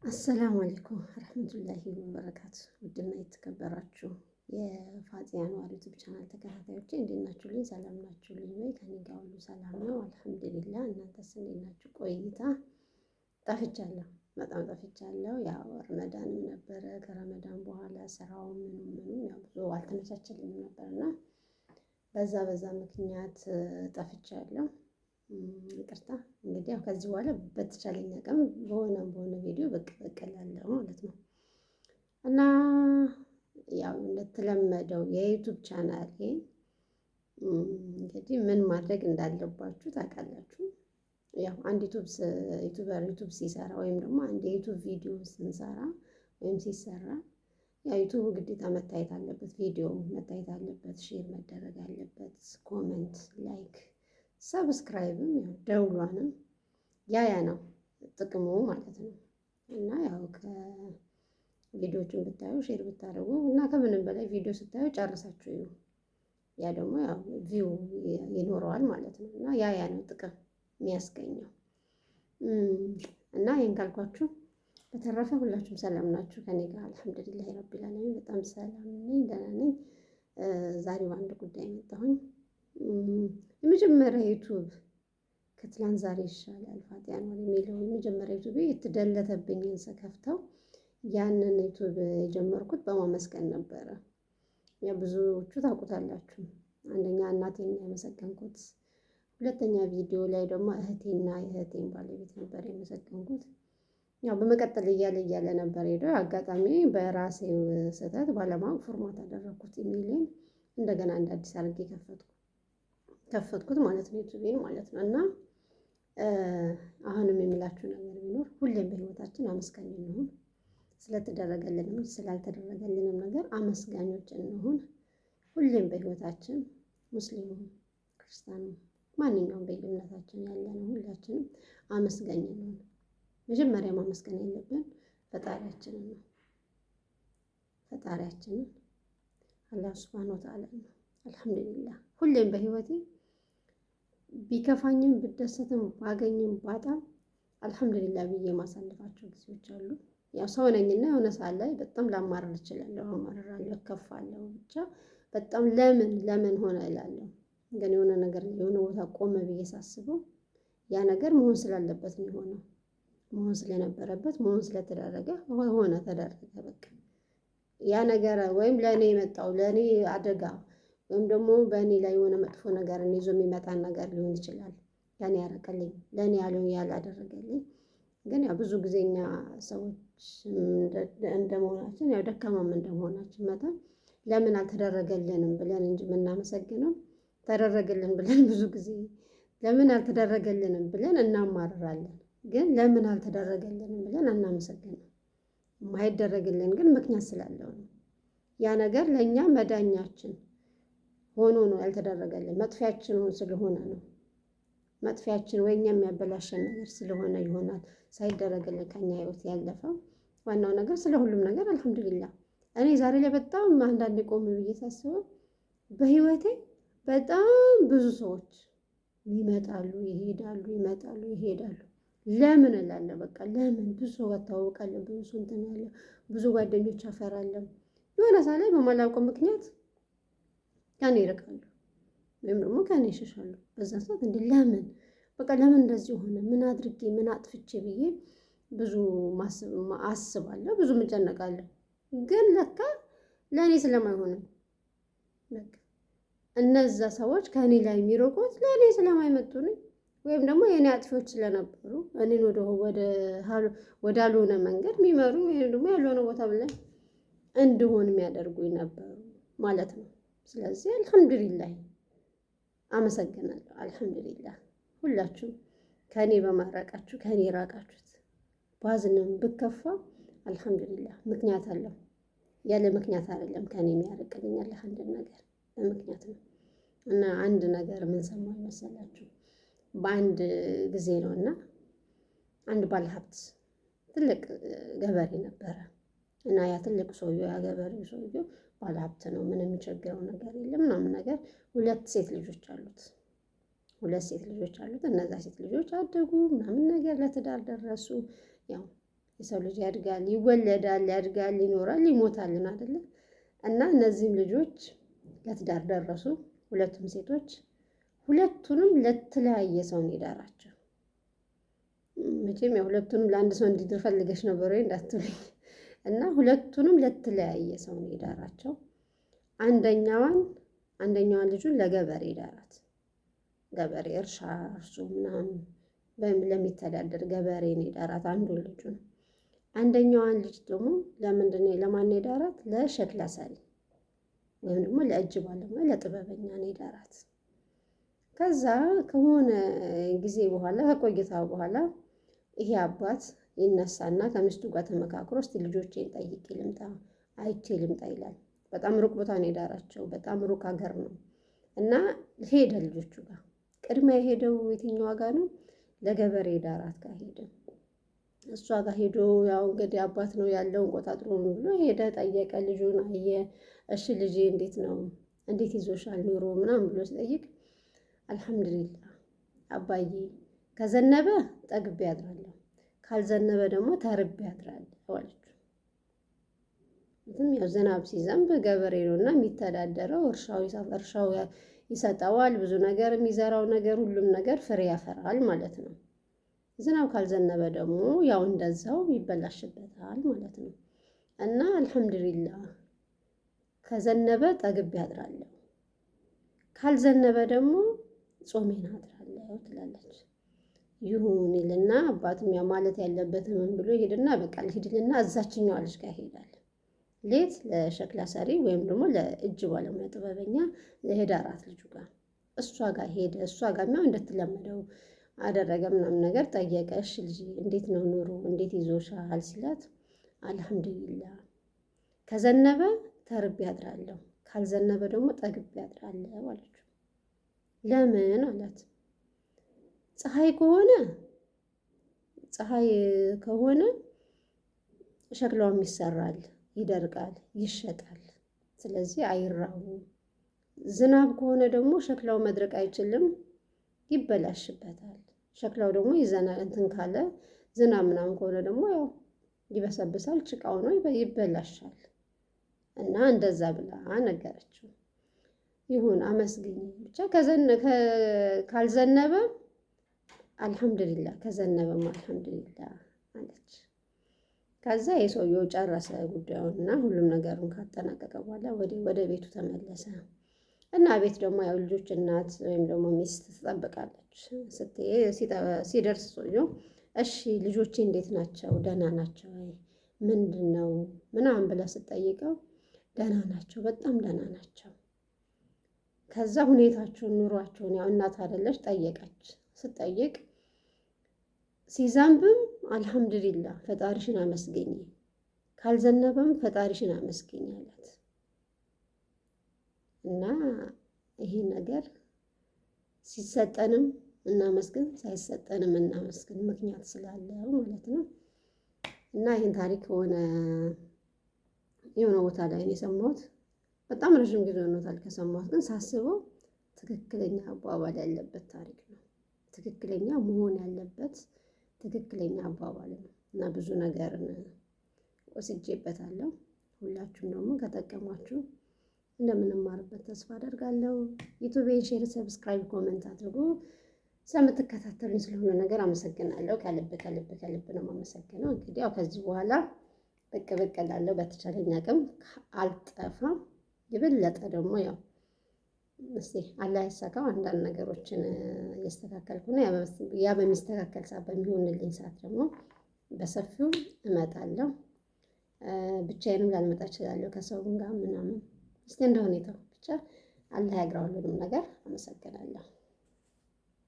አሰላሙ አለይኩም ረህመቱላሂ ወበረካቱ። ውድና የተከበራችሁ የፋጢያ አንዋር ዩቲዩብ ቻናል ተከታታዮቼ እንዴት ናችሁልኝ? ሰላም ናችሁልኝ ወይ? ከኔ ጋር ሁሉ ሰላም ነው አልሐምዱሊላህ። እናንተስ እንዴት ናችሁ? ቆይታ ጠፍቻለሁ፣ በጣም ጠፍቻለሁ። ያው ረመዳንም ነበረ። ከረመዳን በኋላ ስራው ምኑም ምኑም ያው ብዙ አልተመቻቸልኝም ነበርና በዛ በዛ ምክንያት ጠፍቻለሁ። ይቅርታ እንግዲህ ያው ከዚህ በኋላ በተቻለኝ አቅም በሆነ በሆነ ቪዲዮ ብቅ ብቅ እላለሁ ማለት ነው። እና ያው እንደተለመደው የዩቱብ ቻናሌ እንግዲህ ምን ማድረግ እንዳለባችሁ ታውቃላችሁ። ያው አንድ ዩቱብ YouTuber ዩቱብ ሲሰራ ወይም ደግሞ አንድ የዩቱብ ቪዲዮ ስንሰራ ወይም ሲሰራ ያው ዩቱቡ ግዴታ መታየት አለበት፣ ቪዲዮ መታየት አለበት፣ share መደረግ አለበት፣ comment፣ like፣ subscribe ም ያው ደውሏንም ያ ነው ጥቅሙ ማለት ነው። እና ያው ከቪዲዮቹን ብታዩ share ብታደርጉ እና ከምንም በላይ ቪዲዮ ስታዩ ጨርሳችሁ እዩ። ያ ደግሞ ያው view ይኖረዋል ማለት ነው። እና ያ ነው ጥቅም የሚያስገኘው። እና ይህን ካልኳችሁ በተረፈ ሁላችሁም ሰላም ናችሁ? ከኔ ጋር አልሐምዱሊላህ ረቢል ዓለሚን በጣም ሰላም ነኝ፣ ደህና ነኝ። ዛሬ በአንድ ጉዳይ መጣሁኝ። የመጀመሪያ ዩቱብ ከትላንት ዛሬ ይሻላል ፋጢያ አንዋር የሚለው የመጀመሪያ ዩቱብ የተደለተብኝን ስከፍተው ያንን ዩቱብ የጀመርኩት በማመስገን ነበረ። ያ ብዙዎቹ ታውቁታላችሁ። አንደኛ እናቴን ያመሰገንኩት፣ ሁለተኛ ቪዲዮ ላይ ደግሞ እህቴና የእህቴን ባለቤት ነበር ያመሰገንኩት። ያው በመቀጠል እያለ እያለ ነበር ሄደው አጋጣሚ በራሴው ስህተት ባለማወቅ format አደረግኩት ኢሜይሌን እንደገና እንደ አዲስ አድርጌ ከፈትኩት ማለት ነው፣ ዩቱቤን ማለት ነው። እና አሁንም የምላችሁ ነገር ቢኖር ሁሌም በህይወታችን አመስጋኝ እንሁን። ስለተደረገልንም ስላልተደረገልንም ነገር አመስጋኞች እንሁን። ሁሌም በህይወታችን ሙስሊሙም ክርስቲያኑም ማንኛውም በየእምነታችን ያለነው ሁላችንም አመስጋኝ እንሁን። መጀመሪያ ማመስገን ያለብን ፈጣሪያችንን ነው። ፈጣሪያችንን አላህ ሱብሃነሁ ወተዓላ ነው። አልሐምዱሊላህ ሁሌም በህይወቴ ቢከፋኝም ብደሰትም ባገኝም ባጣም አልሐምዱሊላህ ብዬ ማሳለፋቸው ጊዜዎች አሉ። ያው ሰው ነኝና የሆነ ሰዓት ላይ በጣም ላማርር እችላለሁ፣ አማርራለሁ፣ እከፋለሁ። ብቻ በጣም ለምን ለምን ሆነ እላለሁ። ግን የሆነ ነገር የሆነ ቦታ ቆመ ብዬ ሳስበው ያ ነገር መሆን ስላለበት ነው የሆነው። መሆን ስለነበረበት መሆን ስለተደረገ ሆነ፣ ተደረገ። በቃ ያ ነገር ወይም ለእኔ የመጣው ለእኔ አደጋ ወይም ደግሞ በእኔ ላይ የሆነ መጥፎ ነገር ይዞ የሚመጣን ነገር ሊሆን ይችላል። ለእኔ ያረቀልኝ ለእኔ ያለው ያላደረገልኝ ግን ያው ብዙ ጊዜ እኛ ሰዎች እንደመሆናችን ያው ደካማም እንደመሆናችን መጠን ለምን አልተደረገልንም ብለን እንጂ የምናመሰግነው ተደረገልን ብለን ብዙ ጊዜ ለምን አልተደረገልንም ብለን እናማርራለን። ግን ለምን አልተደረገልንም ብለን አናመሰግንም። የማይደረግልን ግን ምክንያት ስላለው ነው። ያ ነገር ለእኛ መዳኛችን ሆኖ ነው ያልተደረገልን። መጥፊያችን ስለሆነ ነው። መጥፊያችን ወይ እኛ የሚያበላሸን ነገር ስለሆነ ይሆናል ሳይደረግልን ከኛ ህይወት ያለፈው። ዋናው ነገር ስለ ሁሉም ነገር አልሐምዱሊላህ። እኔ ዛሬ ላይ በጣም አንዳንዴ ቆም ብዬ ሳስበው በህይወቴ በጣም ብዙ ሰዎች ይመጣሉ፣ ይሄዳሉ፣ ይመጣሉ፣ ይሄዳሉ። ለምን እላለሁ። በቃ ለምን ብዙ ሰው እታወቃለሁ፣ ብዙ ሰው እንትን ያለ ብዙ ጓደኞች አፈራለሁ። የሆነ ሰዓት ላይ በማላውቀው ምክንያት ከኔ ይርቃሉ ወይም ደግሞ ከኔ ይሸሻሉ። በዛ ሰዓት እንደ ለምን በቃ ለምን እንደዚህ ሆነ፣ ምን አድርጌ ምን አጥፍቼ ብዬ ብዙ አስባለሁ፣ ብዙ እጨነቃለሁ። ግን ለካ ለእኔ ስለማይሆንም በቃ እነዛ ሰዎች ከእኔ ላይ የሚርቁት ለእኔ ስለማይመጡኝ ወይም ደግሞ የእኔ አጥፊዎች ስለነበሩ እኔን ወዳልሆነ መንገድ የሚመሩ ወይም ደግሞ ያልሆነ ቦታ ላይ እንድሆን የሚያደርጉኝ ነበሩ ማለት ነው። ስለዚህ አልሐምዱሊላህ አመሰግናለሁ። አልሐምዱሊላህ ሁላችሁም ከእኔ በማራቃችሁ ከእኔ ራቃችሁት፣ ባዝንም ብከፋ አልሐምዱሊላህ ምክንያት አለው። ያለ ምክንያት አይደለም ከእኔ የሚያርቅልኝ አላህ አንድ ነገር በምክንያት ነው። እና አንድ ነገር ምን ሰማሁ መሰላችሁ? በአንድ ጊዜ ነው እና አንድ ባለሀብት ትልቅ ገበሬ ነበረ። እና ያ ትልቅ ሰውዬው ያ ገበሬው ሰውዬው ባለሀብት ነው፣ ምንም የሚቸግረው ነገር የለም ምናምን ነገር። ሁለት ሴት ልጆች አሉት። ሁለት ሴት ልጆች አሉት። እነዛ ሴት ልጆች አደጉ ምናምን ነገር ለትዳር ደረሱ። ያው የሰው ልጅ ያድጋል፣ ይወለዳል፣ ያድጋል፣ ይኖራል፣ ይሞታልን አይደለ? እና እነዚህም ልጆች ለትዳር ደረሱ። ሁለቱም ሴቶች ሁለቱንም ለተለያየ ሰው ነው የዳራቸው። መቼም ያው ሁለቱንም ለአንድ ሰው እንዲድር ፈልገሽ ነበር ወይ እንዳትሉኝ። እና ሁለቱንም ለተለያየ ሰው ነው የዳራቸው። አንደኛዋን አንደኛዋን ልጁን ለገበሬ ዳራት። ገበሬ እርሻ እርሱ ምናምን ለሚተዳደር ገበሬ ነው የዳራት አንዱን ልጁን። አንደኛዋን ልጅ ደግሞ ለምንድን ነው ለማን ነው የዳራት? ለሸክላ ሰሪ ወይም ደግሞ ለእጅ ባለሙያ ለጥበበኛ ነው የዳራት። ከዛ ከሆነ ጊዜ በኋላ ከቆይታ በኋላ ይሄ አባት ይነሳና ከሚስቱ ጋር ተመካክሮ እስቲ ልጆቼን ጠይቄ ልምጣ፣ አይቼ ልምጣ ይላል። በጣም ሩቅ ቦታ ነው የዳራቸው፣ በጣም ሩቅ ሀገር ነው እና ሄደ ልጆቹ ጋር። ቅድሚያ የሄደው የትኛዋ ጋር ነው? ለገበሬ ዳራት ጋር ሄደ። እሷ ጋር ሄዶ ያው እንግዲህ አባት ነው ያለው እንቆጣጥሮ ብሎ ሄደ፣ ጠየቀ፣ ልጁን አየ። እሺ ልጄ እንዴት ነው እንዴት ይዞሻል ኑሮ ምናምን ብሎ ሲጠይቅ አልሐምዱሊላህ አባዬ ከዘነበ ጠግቤ አድራለሁ፣ ካልዘነበ ደግሞ ተርቤ አድራለሁ አለችው። ያው ዝናብ ሲዘንብ ገበሬ ነው እና የሚተዳደረው እርሻው ይሰጠዋል፣ ብዙ ነገር የሚዘራው ነገር ሁሉም ነገር ፍሬ ያፈራል ማለት ነው። ዝናብ ካልዘነበ ደግሞ ያው እንደዛው ይበላሽበታል ማለት ነው። እና አልሐምዱሊላህ ከዘነበ ጠግቤ አድራለሁ፣ ካልዘነበ ደግሞ ጾሜን አድራለሁ ትላለች። ይሁን ይልና አባትም ያው ማለት ያለበትን ምን ብሎ ይሄድና በቃ ልሂድልና እዛችኛዋ ልጅ ጋር ይሄዳል። ሌት ለሸክላ ሰሪ ወይም ደግሞ ለእጅ ባለሙያ ጥበበኛ ለሄዳራት ልጁ ጋር እሷ ጋር ሄደ። እሷ ጋር ያው እንደተለመደው አደረገ ምናምን ነገር ጠየቀ። እሺ ልጅ እንዴት ነው ኑሮ እንዴት ይዞሻል ሲላት፣ አልሐምዱሊላህ ከዘነበ ተርቤ አድራለሁ፣ ካልዘነበ ደግሞ ጠግቤ አድራለሁ አለችው። ለምን አላት። ፀሐይ ከሆነ ፀሐይ ከሆነ ሸክላውም ይሰራል፣ ይደርቃል፣ ይሸጣል። ስለዚህ አይራቡም። ዝናብ ከሆነ ደግሞ ሸክላው መድረቅ አይችልም፣ ይበላሽበታል። ሸክላው ደግሞ ይዘና እንትን ካለ ዝናብ ምናምን ከሆነ ደግሞ ያው ይበሰብሳል፣ ጭቃው ነው ይበላሻል። እና እንደዛ ብላ ነገረችው። ይሁን አመስግኝ ብቻ ካልዘነበ አልሐምዱሊላህ ከዘነበም አልሐምዱሊላህ አለች። ከዛ የሰውየው ጨረሰ ጉዳዩን እና ሁሉም ነገሩን ካጠናቀቀ በኋላ ወደ ቤቱ ተመለሰ። እና ቤት ደግሞ ያው ልጆች እናት ወይም ደግሞ ሚስት ትጠብቃለች። ሲደርስ ሰውየው እሺ ልጆቼ እንዴት ናቸው? ደህና ናቸው ወይ? ምንድን ነው ምናምን ብላ ስትጠይቀው ደህና ናቸው፣ በጣም ደህና ናቸው። ከዛ ሁኔታቸውን ኑሯቸውን ያው እናት አይደለች ጠየቀች። ስትጠይቅ ሲዘንብም አልሐምዱሊላህ ፈጣሪሽን አመስገኝ፣ ካልዘነበም ፈጣሪሽን አመስገኝ አላት። እና ይሄ ነገር ሲሰጠንም እናመስግን፣ ሳይሰጠንም እናመስግን፣ ምክንያት ስላለው ማለት ነው። እና ይህን ታሪክ ሆነ የሆነ ቦታ ላይ ነው የሰማሁት። በጣም ረዥም ጊዜ ሆኖታል ከሰማሁት፣ ግን ሳስበው ትክክለኛ አባባል ያለበት ታሪክ ነው። ትክክለኛ መሆን ያለበት ትክክለኛ አባባል ነው እና ብዙ ነገርን ወስጄበታለሁ። ሁላችሁም ደግሞ ከጠቀማችሁ እንደምንማርበት ተስፋ አደርጋለሁ። ዩቱቤን share፣ subscribe፣ comment አድርጉ። ስለምትከታተሉኝ ስለሆነ ነገር አመሰግናለሁ። ከልብ ከልብ ከልብ ነው የማመሰግነው። እንግዲህ ያው ከዚህ በኋላ ብቅ ብቅ እላለሁ በተቻለኝ አቅም አልጠፋም። የበለጠ ደግሞ ያው እስቲ አላህ ያሳካው አንዳንድ ነገሮችን እያስተካከልኩ ነው። ያ በሚስተካከል ሰዓት በሚሆንልኝ ሰዓት ደግሞ በሰፊው እመጣለሁ። ብቻዬንም ላልመጣ እችላለሁ ከሰውም ጋር ምናምን እስቲ እንደ ሁኔታው ብቻ አላህ ያግራ ሁሉንም ነገር። አመሰግናለሁ።